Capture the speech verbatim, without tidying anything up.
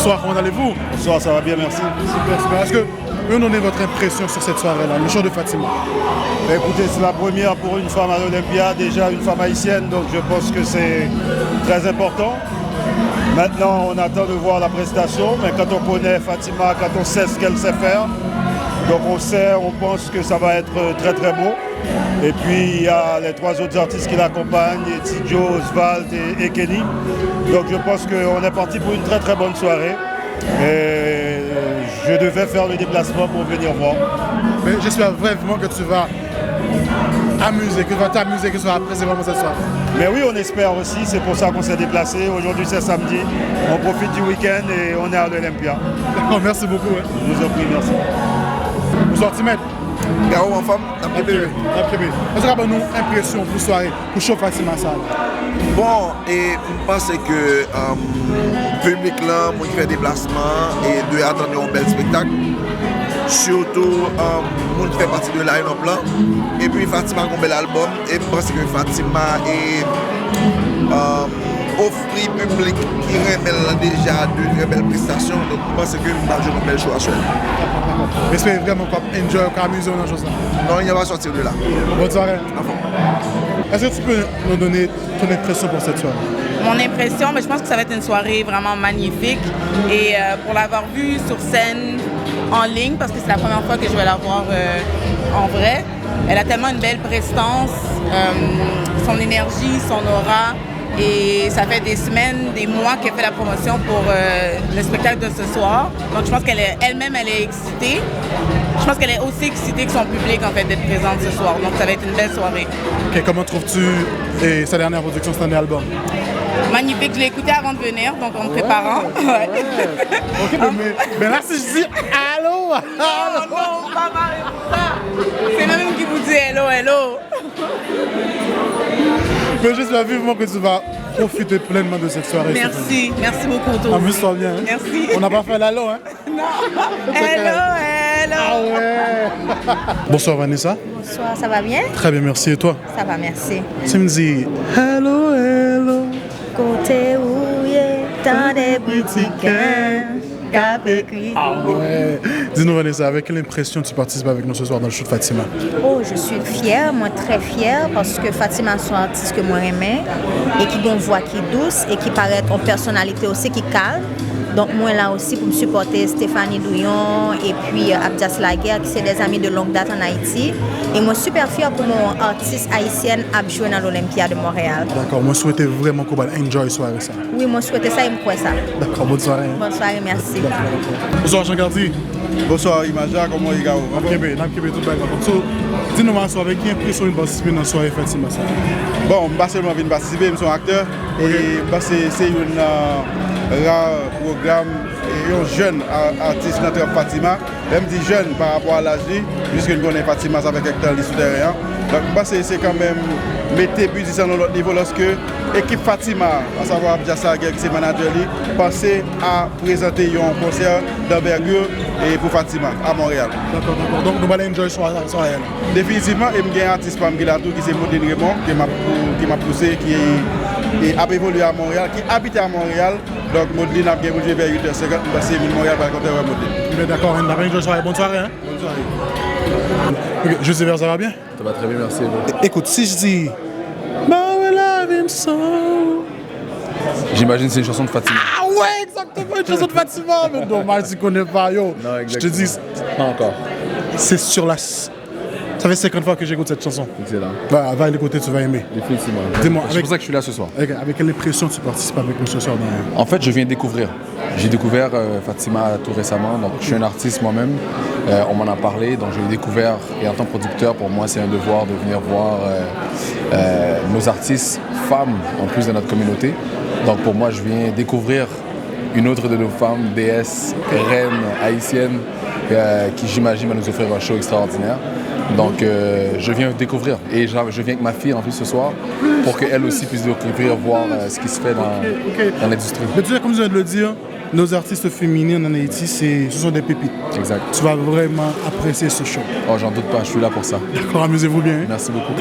Bonsoir, comment allez-vous? Bonsoir, ça va bien, merci. Super, super. Est-ce que vous pouvez nous donner votre impression sur cette soirée-là, le show de Fatima? Ben, écoutez, c'est la première pour une femme à l'Olympia, déjà une femme haïtienne, donc je pense que c'est très important. Maintenant, on attend de voir la prestation, mais quand on connaît Fatima, quand on sait ce qu'elle sait faire, donc on sait, on pense que ça va être très, très beau. Et puis, il y a les trois autres artistes qui l'accompagnent, Tidjo, Oswald et, et Kenny. Donc, je pense qu'on est parti pour une très, très bonne soirée. Et je devais faire le déplacement pour venir voir. Mais j'espère vraiment que tu vas amuser, que tu vas t'amuser, que tu vas apprécier vraiment cette soirée. Mais oui, on espère aussi, c'est pour ça qu'on s'est déplacé. Aujourd'hui, c'est samedi, on profite du week-end et on est à l'Olympia. D'accord, merci beaucoup, hein. Je vous en prie, merci. Bonsoir, Timet. Garo, anfòm? N ap kenbe wi. N ap kenbe. Èske w ka ban nou enpresyon pou sware, pou show Fatima sa a? Bon, e m panse ke, um, piblik lan, moun ki fè deplasman an, e dwe atann yon bèl espektak. Sitou, um, moun ki fè pati de line-up lan. Epi Fatima gon bèl albòm, e m panse ke Fatima e, um, ofri piblik ki renmen l lan deja de trè bèl prestasyon. Donk, m panse ke m pral jwenn yon bèl show aswè. M espere vrèman w ap enjoy, w ap amize w nan show sa. Non, il ne va sortir de là. Bonne soirée. Anfòm. Est-ce que tu peux nous donner ton impression pour cette soirée? Mon impression, mais je pense que ça va être une soirée vraiment magnifique. Et euh, pour l'avoir vue sur scène en ligne, parce que c'est la première fois que je vais la voir euh, en vrai, elle a tellement une belle prestance, euh, son énergie, son aura. Et ça fait des semaines, des mois qu'elle fait la promotion pour euh, le spectacle de ce soir. Donc je pense qu'elle est, elle-même, elle est excitée. Je pense qu'elle est aussi excitée que son public, en fait, d'être présente ce soir. Donc ça va être une belle soirée. Ok, comment trouves-tu, eh, sa dernière production, ce dernier album? Magnifique, je l'ai écouté avant de venir, donc en me préparant. Ouais. Ouais. Ok, ben, mais, mais là, si je dis allô, non, allô. Non, pa mare pou sa. Se mwen menm ki pou di hello, hello. Mais j'espère vivement que tu vas profiter pleinement de cette soirée, Stéphanie. Merci, merci beaucoup, toi aussi. Amuse-toi bien, hein. Merci. On n'a pas fait l'allô, hein. Non. Hello, hello. Ah ouais. Bonsoir, Vanessa. Bonsoir, ça va bien? Très bien, merci. Et toi? Ça va, merci. Si m di, hello, hello. Kote ou ye, tande bri ti kè m k ap ekri pou ou. Ah ouais. Dis-nous, Vanessa, avec quelle impression tu participes avec nous ce soir dans le show de Fatima? Oh, je suis fière, mwen trè fyè, paske Fatima se yon atis ke mwen renmen, e ki gen yon vwa ki dous, e ki parèt yon pèsonalite osi ki kalm. Donk, mwen la osi pou m sipòte Stéphanie Douyon, epi, euh, Abdias Laguerre, ki se des amis de longue date en Haïti. E mwen super fyè pou mwen yon atis ayisyèn ap jwe nan l'Olympia de Montréal. Dakò, mwen swete vrèman ke w pral enjoy sware sa. Wi, mwen swete sa e m kwè sa. Dakò, bonne soirée. Bonne soirée, merci. Dakò, dakò. Bonswa, Jean Cardi. Bonswa, Imaja, kòman w ye, Garo? N ap kenbe, n ap kenbe tout bagay anfòm. So, di nou, aswè, avèk ki enpresyon w vin patisipe nan sware Fatima sa? Bon, m pa sèlman vin patisipe, m se yon aktè. E m panse se youn nan ra pwogram, e yon jèn a-, atis nan trap Fatima. Lè m di jèn, pa rapò a laj li, piske n konnen Fatima, sa fè kèk tan li sou tèren an. Donk, m panse se kanmenm mete mizisyen an yon lòt nivo lòske ekip Fatima, asavwa Abdias Laguerre ki se manadjè li, panse a prezante yon konsè d'envergure e pou Fatima a Monreyal. Dakò, dakò. Donk, nou pral enjoy swa-, sware a la. Definitivman, e m gen atis pa m ki la tou, ki se Modlin Raymond, ke m ap pou-, ke m ap pouse, ki, e, ap evolye a Monreyal, ki abite a Monreyal. Donk, Modlin ap gen pou l jwe vè uit è senkant, m panse moun Monreyal pral kontan wè Modlin. Ebyen, dakò, n ap enjoy sware. Bonne soirée, hein? Bonne soirée. Ok, José Vert, ça va bien? Ça va très bien, merci, et vous? Écoute, si je dis, Mwen renmen lavi m san ou. J'imagine c'est une chanson de Fatima. Ah ouais, exactement, une chanson de Fatima. Mais dommage, tu connais pas, yo. Non, exactement. Je te dis, pas encore. C'est sur la s-, ça fait cinquante fois que j'écoute cette chanson. Excellent. Va, va l'écouter, tu vas aimer. Définitivement. Dis-moi, avec, c'est pour ça que je suis là ce soir. Avec, avec quelle impression tu participes avec nous ce soir dans... En fait, je viens découvrir. J'ai découvert, euh, Fatima tout récemment, donc je suis un artiste moi-même. Euh, on m'en a parlé, donc j'ai découvert, et en tant que producteur, pour moi, c'est un devoir de venir voir, euh, euh, nos artistes femmes, en plus de notre communauté. Donc pour moi, je viens découvrir une autre de nos femmes, déesses, reines haïtiennes, euh, qui, j'imagine, va nous offrir un show extraordinaire. Donc, euh, je viens découvrir. Et je, je viens avec ma fille en plus ce soir, pour qu'elle aussi puisse découvrir, voir, euh, ce qui se fait dans, dans l'industrie. Mais tu sais, comme je viens de le dire, nos artistes féminines en Haïti, c'est, ce sont des pépites. Exact. Tu vas vraiment apprécier ce show. Oh, j'en doute pas, je suis là pour ça. D'accord, amusez-vous bien, hein. Merci beaucoup.